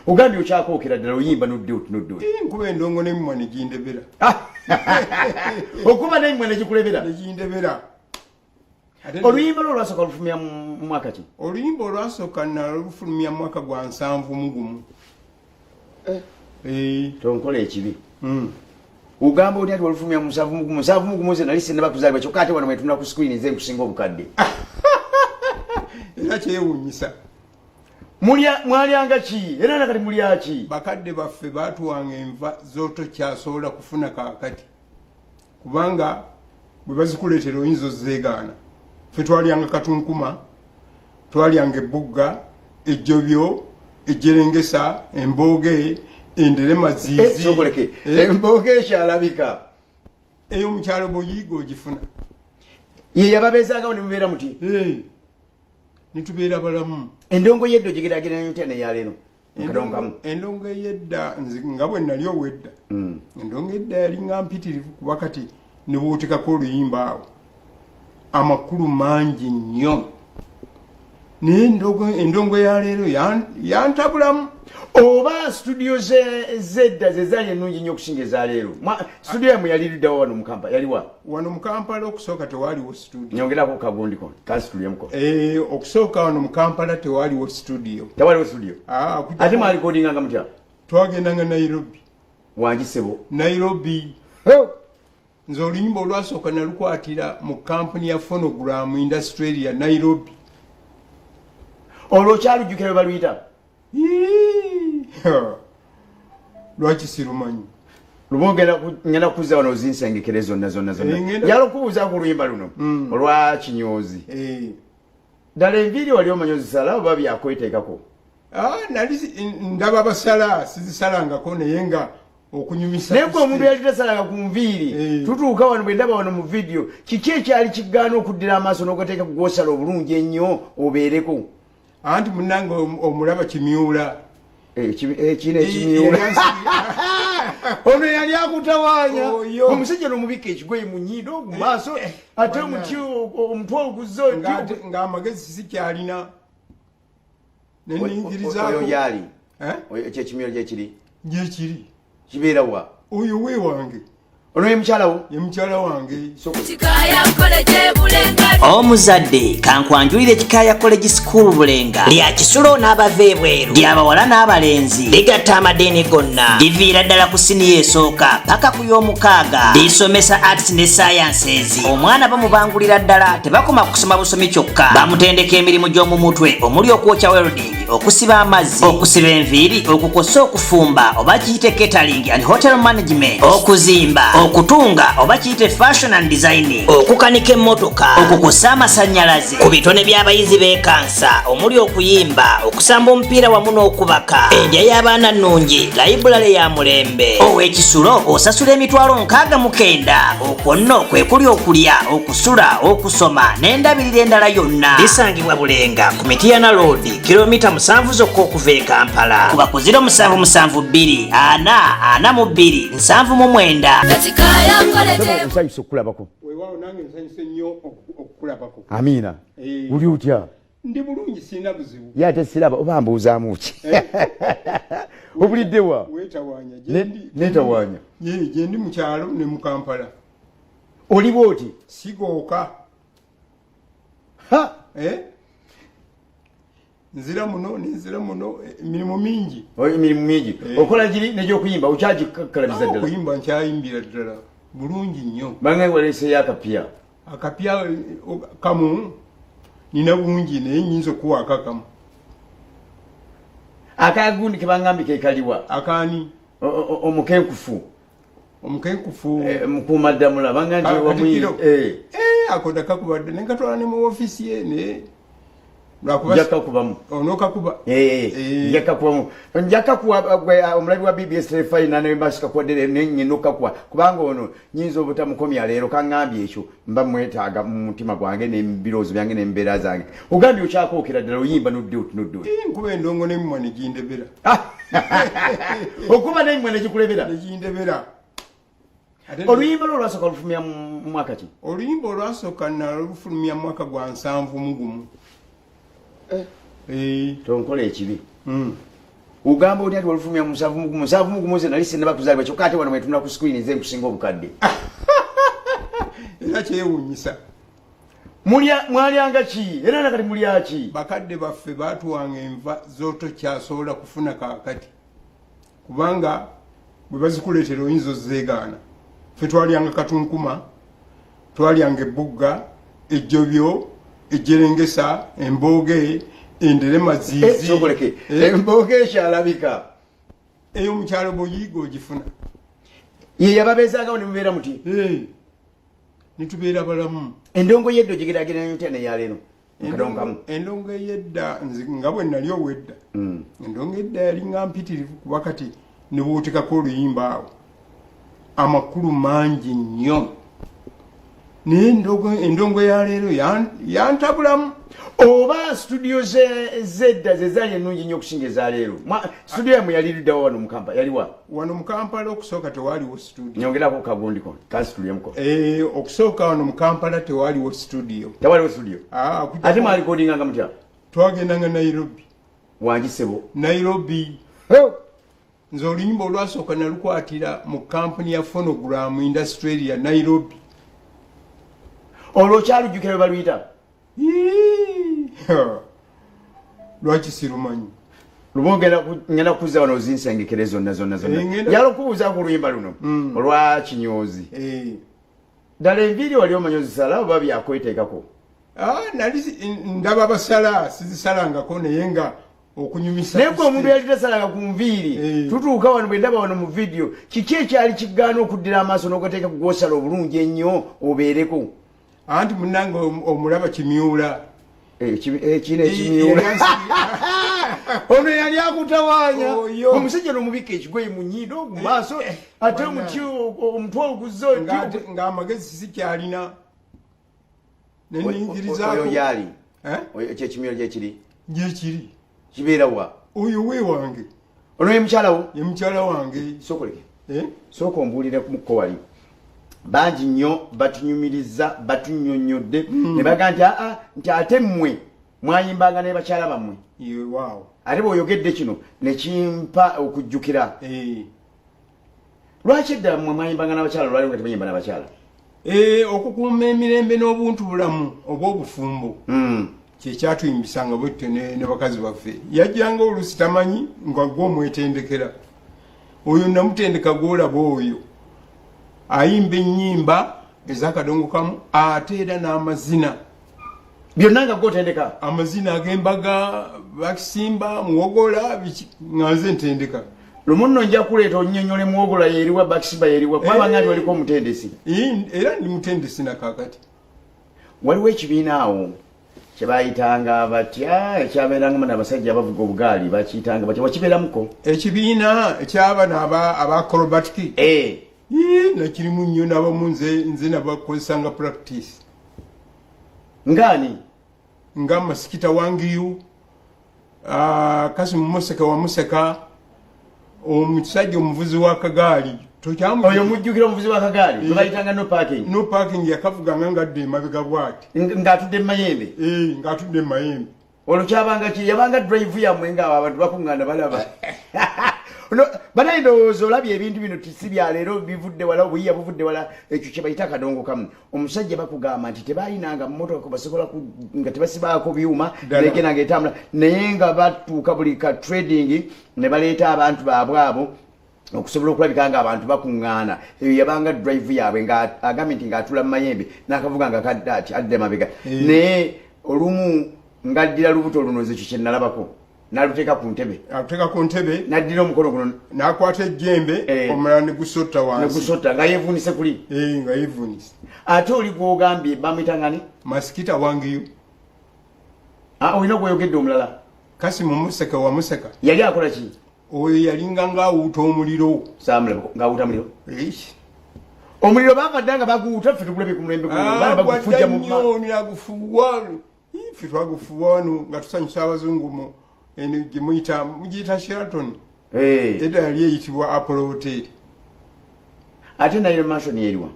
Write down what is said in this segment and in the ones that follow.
Ogambye okyakookera ddala, oyimba nodde oti nodde oti. Nkuba endongo n'emimwa ne gindebera. Okuba n'emimwa ne gikulebera? Ne gindebera. Oluyimba lwo olwasooka olufulumya mu mwaka ki? Oluyimba olwasooka nalufulumya mu mwaka gwa 71. Tonkola ekibi. Ogamba otya nti walufulumya mu 71? 71 nze nali sinnaba kuzaalibwa, kyokka ate wano mwetunula ku screen nze nkusinga obukadde. Era kyewuunyisa. Mwalyanga ki era nakati mulya ki? Bakadde baffe baatuwanga enva z'otokyasobola kufuna kaakati, kubanga bwe bazikuleetera oyinza ozeegaana. Ffe twalyanga katunkuma, twalyanga ebbugga, ejjobyo, ejjerengesa, embooge, enderema, ziizi. Sokoleke. Embooge ekyalabika? Eyo mukyalo bw'oyiga ogifuna. Ye yababeezangawo ne mubeera muti? Nitubeera balamu. Endongo y'edda ogigeraageranya otya neyaleero? Endongo ey'edda, nze nga bwe nali ow'edda, endongo edda yalinga mpitirivu, kuba kati ne bw'otekako oluyimba awo amakulu mangi nnyo, naye endongo ya leero yantabulamu. Oba studio zedda ze zaali ennungi nnyo okusinga ezaleero? Studio yammwe yali luddawa wano mu Kampala? Yaliwa? Wano mu Kampala okusooka tewaaliwo studio. Nyongerako kagundiko kansitulyemko. Okusooka wano mu Kampala tewaaliwo studio. Tewaliwo studio? Ate mwalikodinganga mutya? Twagendanga Nairobi. Wangi sebo? Nairobi. Nze oluyimba olwasooka nalukwatira mu kampuni ya Phonogram Industry ya Nairobi. Olwo okyalujjukira bwe baluyita? Lwaki sirumanyi? Luba ngenda kuzza wano ozinsengekere zonna zonna zonna. Njagala okubuuza ku luyimba luno olwa Kinyoozi. Ddala enviiri wali omanyi ozisala oba byakweteekako? Nali ndaba basala, sizisalangako, naye nga okunyumisa. Naye gwe omuntu yali tasalanga ku nviiri, tutuuka wano bwe ndaba wano mu vidiyo, kiki ekyali kigaana okuddira amaaso n'ogateeka ku gwosala obulungi ennyo obeereko? Anti munange omulaba kimyula. Kino ekimyula ono yali akutawaanya omusajja n'omubikka ekigoye mu nyindo mu maaso, ate omuti omutwe oguzze. Ng'amagezi sikyalina. Oyo gyali ekyekimyula gyekiri? Gyekiri. Kibeera wa? Oyo we wange. Ono ye mukyala wo? Ye mukyala wange. Omuzadde kankwanjulire Kikaaya College School Bulenga, lya kisulo n'abava ebweru, lyabawala n'abalenzi, ligatta amadiini gonna, liviira ddala ku siniya esooka paka ku y'omukaaga, lisomesa arts ne sciences. Omwana bamubangulira ddala, tebakoma kusoma busomi kyokka, bamutendeka emirimu gy'omu mutwe omuli okwokya, welding, okusiba amazzi, okusiba enviiri, okukosa, okufumba oba kiyite catering and hotel management, okuzimba, okutunga oba kiyite fashion and designing, okukanika emmotoka, okukusa amasannyalaze. Ku bitone by'abayizi beekansa omuli okuyimba, okusamba omupiira wamu n'okubaka. Endya y'abaana nnungi, layibulale ya mulembe. Ow'ekisulo osasula 69,000, okwo nno kwe kuli okulya, okusula, okusoma n'endabirira endala yonna. Lisangibwa Bulenga ku Mitiyana Road, kilomita 7 zokka okuva e Kampala. Kuba ku 0772 4 42 79. Nsanyusa okukulabako. Weewaawo, nange nsanyuse nnyo okukulabako. Amiina. Uli otya? Ndi bulungi, sirina buzibu. Ye ate siraba oba mbuuzaamu ki? Obuliddewa? Weetawaanya. Neetawaanya? Gyendi mu kyalo ne mu Kampala. Oli bwoti? Sigooka. Ha! Eh? Nzira muno nenzira muno, emirimu mingi. Emirimu mingi. Okola giri negyokuyimba okyagikalabiza ddala? Okuyimba nkyayimbira ddala bulungi nnyo. Bange waleeseyo akapya? Akapya kamu, nina bungi naye nyinza okuwaako akamu. Akagundi kebangambye kekaliwa? Akaani? Omukenkufu. Omukenkufu? Mukuumaddamula banga nti wamuyi. Ako ndakakubadde nenkatwala ne mu ofiisi ye, naye Njakakubamu. Onokakuba? Njakakubamu, njakakuwa gwe omulabi wa BBS Terefayina nembasikakuwadde nenyina okukakuwa, kubanga ono nyinza obutamukomya leero. Kaŋŋambye ekyo mba mwetaaga mu mutima gwange n'ebirowoozo byange n'embeera zange. Ogambye okyakookera ddala, oyimba nodde oti nodde oti. Nkuba endongo n'emimwa ne gindebera. Okuba n'emimwa ne gikulebera? Ne gindebera. Oluyimba lwo olwasooka olufulumya mu mwaka ki? Oluyimba olwasooka nalufulumya mu mwaka gwa 71. Tonkola ekibi. Ogamba otya nti walufulumya mu 71? 71 nze nali sinnaba kuzaalibwa, kyokka ate wano mwetunula ku screen nze nkusinga obukadde. Era kyewuunyisa. Mwalyanga ki era nakati mulya ki? Bakadde baffe baatuwanga enva z'otokyasobola kufuna kaakati, kubanga bwe bazikuleetera oyinza ozeegaana. Ffe twalyanga katunkuma, twalyanga ebbugga, ejjobyo, ejjerengesa, embooge, enderema, ziizi. Sokoleke. Embooge ekyalabika? Eyo mukyalo bw'oyiiga ogifuna. Ye yababeezangawo ne mubeera muti? Nitubeera balamu. Endongo yedda ogigerageranya otya neyaleero mukadongo kamu? Endongo ey'edda, nze nga bwe nali ow'edda, endongo edda yalinga mpitirivu, kuba kati ne bw'otekako oluyimba awo amakulu mangi nnyo, naye endongo ya leero yantabulamu. Oba studio zedda ze zaali ennungi nnyo okusinga ezaleero? Studio yammwe yali luddawa wano mu Kampala? Yaliwa? Wano mu Kampala okusooka tewaaliwo studio. Nyongerako kagundiko kansitulyemko. Okusooka wano mu Kampala tewaaliwo studio. Tewaliwo studio? Ah, Ate mwalikodinganga mutya? Twagendanga Nairobi. Wangi sebo? Nairobi. Nze oluyimba olwasooka nalukwatira mu kampuni ya Phonogram Industry ya Nairobi. Olwo okyalujjukira bwe baluyita? Ii, lwaki sirumanyi? Lumu ngenda kuzza wano ozinsengekere zonna zonna zonna. Eh, Njala okubuuza ku luyimba luno olwa Kinyoozi. Ddala enviiri wali omanyi ozisala oba byakweteekako? Ah, nali ndaba basala, sizisalangako, naye nga okunyumisa Naye gwe omuntu yali tasalanga ku nviiri, tutuuka wano bwe ndaba wano mu vidiyo, kiki ekyali kigaana okuddira amaaso n'ogateeka ku gwosala obulungi ennyo obeereko? Anti munange omulaba kimyula. Kino ekimyula. Ono yali akutawaanya. Oyo. Omusajja n'omubikka ekigoye mu nnyindo, mu maaso, ate omuti omutwe oguzze. Ng'amagezi sikyalina. Oyo Neningirizaako. gyali? Eh? Oyo ekyekimyula gyekiri? Gyekiri. Kibeera wa? Oyo we wange. Ono ye mukyala wo? Ye mukyala wange. Sookoleke. Eh? Sooka ombuulire mukko, wali bangi nnyo batunyumiriza, batunyonnyodde ne baga nti aa, nti ate mmwe mwayimbanga ne bakyala bammwe. Ye waawo. Ate bw'oyogedde kino ne kimpa okujjukira. Lwaki edda mmwe mwayimbanga n'abakyala, lwali nga tebayimba n'abakyala? Okukuuma emirembe n'obuntu bulamu obw'obufumbo kyekyatuyimbisanga bwetyo ne bakazi baffe. Yajjanga oluusi tamanyi nga gwe omwetendekera. Oyo namutendeka, gwolaba oyo ayimba ennyimba ez'akadongo kamu, ate era n'amazina. Byonna nga gwotendeka? Amazina ag'embaga, bakisimba, muwogola, biki, nga nze ntendeka. Lumu nno nja kuleeta onnyonnyole muwogola yeeriwa, bakisimba yeeriwa, kuba banga nti waliko omutendesi. Era ndi mutendesi nakakati. Waliwo ekibiina awo kye bayitanga batya, ekyabeerangamu n'abasajja abavuga obugaali, bakiyitanga batya? Wakibeeramuko? Ekibiina ekyabano aba acrobatic? Eh. Ii, nakirimu nnyo nabamu. Nze nabakozesanga practice. Ngaani? Nga Masikita Wangiyu, Kasimu Museka wa Museka, omusajja omuvuzi wa kagaali. Oyo mujjukira, omuvuzi wa kagaali gwe bayitanga No Parking. No Parking, yakavuganga ngadde emabega bwati. Ng'atudde mu mayembe? Eh, ng'atudde mu mayembe. Olwo kyabanga ki? Yabanga drive yammwe nga abantu bakuŋŋaana balaba. No, banaye ndowooza olabye ebintu bino si bya leero, bivudde wala, obuyiya buvudde wala. Ekyo kye bayita akadongo kamu. Omusajja bakugamba nti tebalinanga mmotoka basobola nga tebasibaako byuma. Ddala. Negenda nga etambula, naye nga batuuka buli ka trading ne baleeta abantu baabwe abo okusobola okulabika nga abantu bakuŋŋaana. Eyo yabanga drive yaabwe, nga agambye nti ng'atula mu mayembe n'akavuga nga kadda ati adda mabega. Naye olumu ng'addira lubuto luno, nze ekyo kye nalabako, n'aluteeka ku ntebe. Aluteeka ku ntebe. N'addira omukono guno. N'akwata ejjembe. Omulala ne gusotta wansi. Negusotta nga yeevuunise kuli. Eh, nga yeevuunise. Ate oli gw'ogambye bamuyita ngani? Masikita Wangiyu. Ah, olina gw'oyogedde omulala. Kasimu Museka wa Museka. Yali akola ki? Oyo yalinga ng'awuuta omuliro. Saamulabako ng'awuuta muliro. Eish. Omuliro baava dda nga baguwuta, ffe tugulabye ku mulembe guno. Baana bagufujja mu nnyo nagufuwa. Ffe twagufuwa wano nga tusanyusa abazungu mu eno gye muyita, mugiyita Sheraton. Edda yali eyitibwa Apollo Hotel. Ate Nile Mansion yeriwa?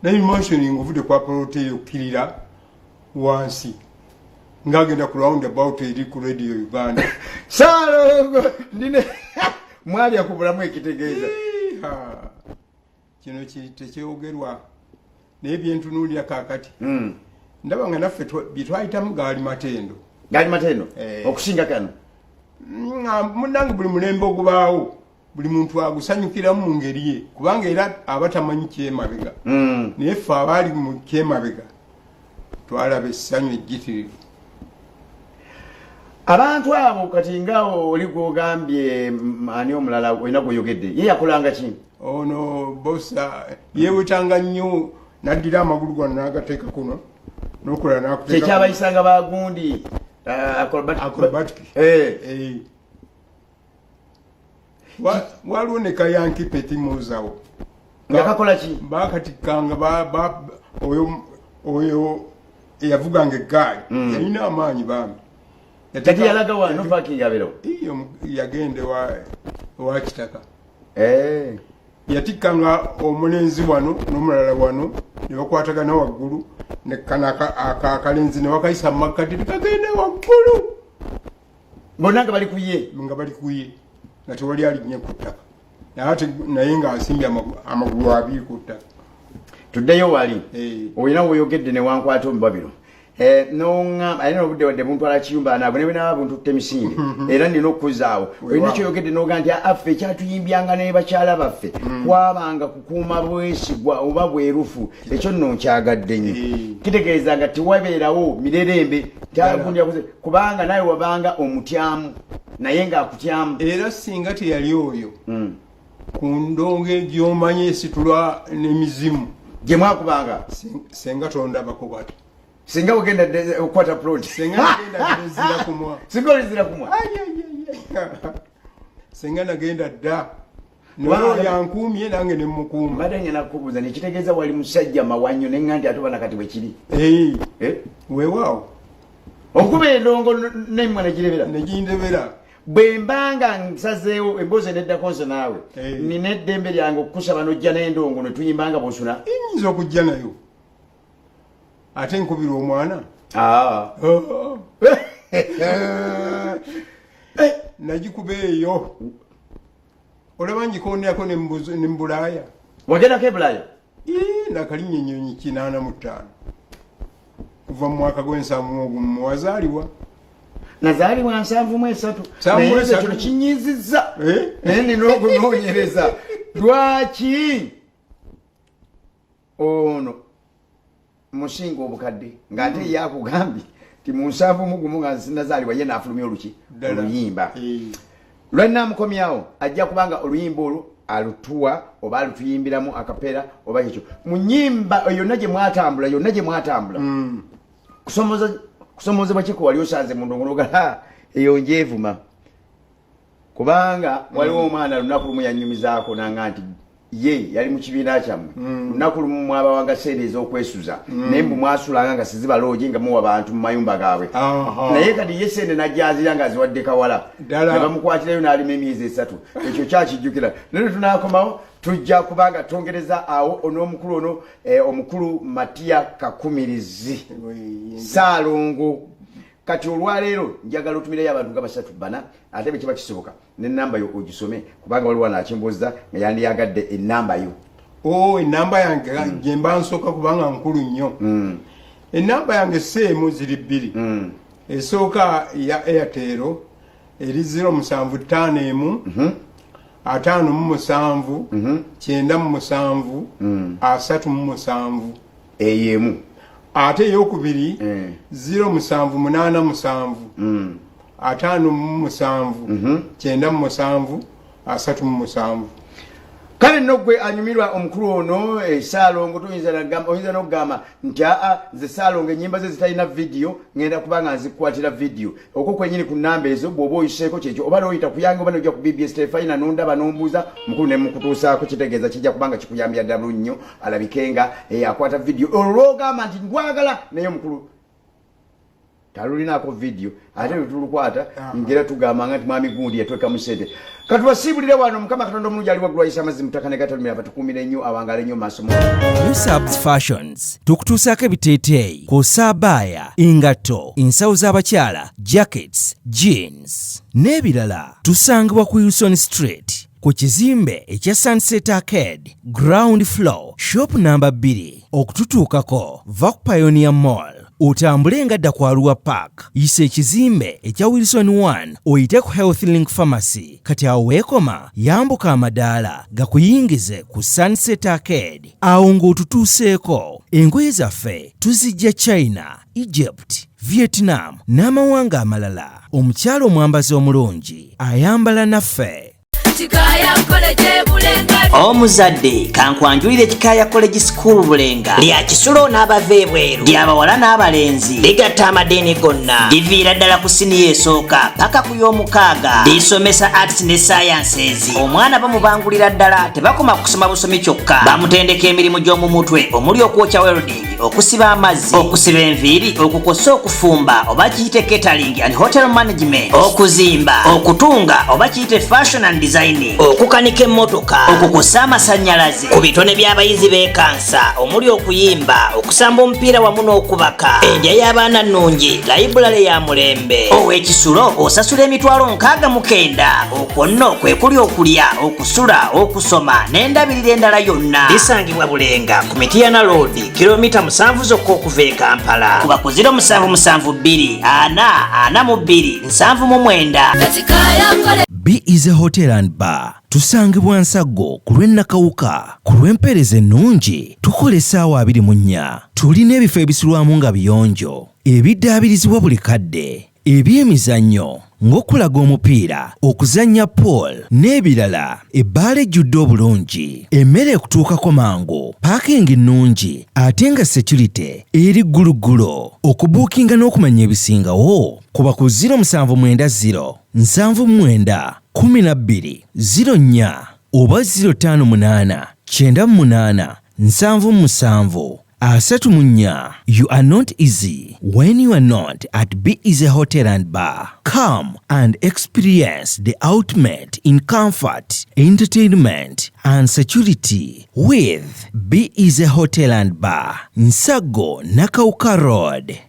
Nile Mansion ng'ovudde ku Apollo Hotel okkirira wansi. Ng'agenda ku round about eri ku Radio Uganda. Saalongo ndine mwalya ku bulamu ekitegeeza. Iha. Kino tekyogerwa, naye byentunuulira kaakati ndaba nga naffe bye twayitamu gaali matendo. Gaali matendo. Eh. Okusinga kano. Nga munnange, buli mulembe ogubaawo, buli muntu agusanyukiramu mu ngeri ye, kubanga era aba tamanyi kyemabega. Naye ffe abaali mu kyemabega twalaba essanyu ejjitirivu. Abantu abo kati nga oli gwogambye, ani omulala olina gwoyogedde, ye yakolanga ki? Ono bosa yeewetanga nnyo, n'addira amagulu gano n'agateeka kuno n'okulala n'akuteeka. Kyekyabayisanga bagundi Acrobatic. Eh. Eh. Waliwo ne kayanki peti muzawo. Nga kakola ki? Bakatikkanga oyo eyavuganga eggaali yalina amaanyi bambi. Kati yalaga wa novaking abeerawo? Iyo, yagenda ewa Kitaka. Eh. Yatikkanga omulenzi wano n'omulala wano ne bakwatagana waggulu, nekana akalenzi ne bakayisa mu makkati tekagende waggulu. Bonna nga bali ku ye? Nga bali kuye, nga tewali alinnye ku ttaka, naye ate naye ng'asimbye amagulu abiri ku ttaka. Tuddeyo wali. Eh. Olina weyogedde ne wankwata omubabiro. Eh, noŋŋamba alina obudde wadde buntwala kiyumba naago ne bwenaaba buntutte misinde, era nina okukuzaawo. Olina kyoyogedde noga nti affe ekyatuyimbyanga ne bakyala baffe kwabanga kukuuma bwesigwa oba bwerufu. Ekyo nno nkyagadde nnyo. Kitegeeza nga tewabeerawo mirerembe tagundyakuze, kubanga nawe wabanga omutyamu naye ng'akutyamu. Era singa teyali oyo ku ndongo egyomanyi esitulwa n'emizimu gye mwakubanga, senga tondabako bwati. Singa ogenda okukwata plot. Senga nagenda dda kumwa. Singa olizira kumwa. Ai, ai, ai, ai. Senga nagenda dda, naye oyo ankuumye nange ne mukuuma. Mbadde ngenda kukubuuza, nekitegeeza wali musajja mawanyo, neŋŋa nti ate obana kati bwekiri. Eh, Eh? weewaawo. Okuba endongo nemmwe negirebera. Negindebera. Bwe mbanga nsazeewo emboozi eneddako nze naawe, Eh. nina eddembe lyange okukusaba nojja n'endongo ne tuyimbanga bwosuna? Nyinza okujja nayo, ate nkubira omwana. Ah. Oh. Eh, nagikuba eyo, olaba ngikonderako ne mu Bulaaya. Wagendako e Bulaaya? Ii, nakalinnya ennyonyi 85 kuva mu mwaka gw'71. Wazaalibwa? Nazaalibwa 73. 73. Naye nze kino kinyizizza. Eh? Naye nina okunoonyereza lwaki ono musinga obukadde ng'ate ye akugambye ti mu 71 nga sinazaalibwa, ye naafulumya oluki? Ddala. Oluyimba. Eh. Lwenamukomyawo ajja kubanga oluyimba olwo alutuwa oba alutuyimbiramu akapeera oba kyekyo mu nyimba yonna gye mwatambula, yonna gye mwatambula. Kusomozebwa kiko wali osanze mu ndongo nogala eyo njeevuma? Kubanga waliwo omwana lunaku lumu yanyumizaako nanga nti ye yali mu kibiina kyammwe, lunaku lumu mwabawanga sente ez'okwesuza, naye mbu mwasulanga nga sizibaloogi nga muwa bantu mu mayumba gaabwe. Naye kati ye sente najazira nga aziwadde kawala. Ddala. Ne bamukwatirayo n'alima emyezi 3. Ekyo kyakijjukira. Naye tunakomawo tujja kubanga twongereza awo on'omukulu ono, omukulu Matiya Kakumirizi Saalongo. Kati olwaleero njagala otumireyo abantu nga basatu bana, ate bwe kiba kisoboka nenamba yo ogisome, kubanga waliwo nakimbuuza nga yandiyagadde enamba yo. O, enamba yange gyemba nsooka, kubanga nkulu nnyo. Enamba yange seemu ziri bbiri. Esooka ya Airtel eri 0751 57 97 37. Eyo emu. Ate eyokubiri 0787 57 97 37. Kale nno gwe anyumirwa omukulu ono, Saalongo, oyinza n'okugamba nti aa, nze Saalongo ennyimba ze zitalina vidiyo ŋŋenda kuba nga nzikwatira vidiyo okwo kwenyini ku namba ezo bw'oba oyiseeko kyekyo, oba noyita kuyange oba nojja ku BBS Terefayina nondaba nombuuza mukulu ne mukutuusaako. Kitegeeza kijja kubanga kikuyambya ddala nnyo alabike nga akwata vidiyo olwo lwogamba nti ndwagala, naye omukulu talulinaako vidiyo, ate lwetulukwata ngera tugambanga nti mwami gundi yatwekamu sente. Katubasiibulire wano. Mukama Katonda omulungi ali waggulu ayisa amazzi mutaka ne gatalumira, batukuumire nnyo, awangaale nnyo mu maaso mu New Fashions tukutuusaako ebiteeteeyi kw'ossa abaaya, engatto, ensawo z'abakyala, jackets, jeans n'ebirala. Tusangibwa ku Wilson Street ku kizimbe ekya Sunset Arcade, ground floor, shop namba 2. Okututuukako, va ku Pioneer Mall, otambule nga dda ku Arua Park, yisa ekizimbe ekya Wilson 1, oyite ku Health Link Pharmacy. Kati awo weekoma, yambuka amadaala gakuyingize ku Sunset Arcade. Awo ng'otutuuseeko. Engoye zaffe tuzijja China, Egypt, Vietnam n'amawanga amalala. Omukyala omwambazi omulungi ayambala naffe. Kikaya College Bulenga. Omuzadde, kankwanjulire Kikaya College School Bulenga. Lya kisulo n'abava ebweru, lyabawala n'abalenzi, ligatta amadiini gonna, liviira ddala ku siniya esooka paka ku y'omukaaga. Lisomesa arts ne sciences. Omwana bamubangulira ddala, tebakoma kusoma busomi kyokka, bamutendeka emirimu gy'omu mutwe omuli okwokya, welding, okusiba amazzi, okusiba enviiri, okukosa, okufumba oba kiyite catering and hotel management, okuzimba, okutunga oba kiyite fashion and designing, okukanika emmotoka, okukosa amasannyalaze. Ku bitone by'abayizi b'ekansa omuli okuyimba, okusamba omupiira wamu n'okubaka. Endya y'abaana nnungi, layibulale ya mulembe. Ow'ekisulo osasula 690,000. Okwo nno kwe kuli okulya, okusula, okusoma n'endabirira endala yonna. Lisangibwa Bulenga ku Mitiyana Road, kilomita 7 zokka okuva e Kampala. Kuba ku 0772 4 42 79. Kikaya College. B is a Hotel and Bar. Tusangibwa Nsaggo ku lw'e Nakawuka. Ku lw'empeereza ennungi tukola essaawa 24. Tulina ebifo ebisulwamu nga biyonjo, ebiddaabirizibwa buli kadde, ebyemizannyo ng'okulaga omupiira, okuzannya pool n'ebirala. Ebbaala ejjudde obulungi, emmere ekutuukako mangu, parking nnungi ate nga security eri gguluggulo. Okubuukinga n'okumanya ebisingawo, kuba ku 0790 79 12 04 oba 058 98 77 34. You are not easy when you are not at Be Easy Hotel and Bar. Come and experience the ultimate in comfort, entertainment and security with Be Easy Hotel and Bar, Nsaggo, Nakawuka Road.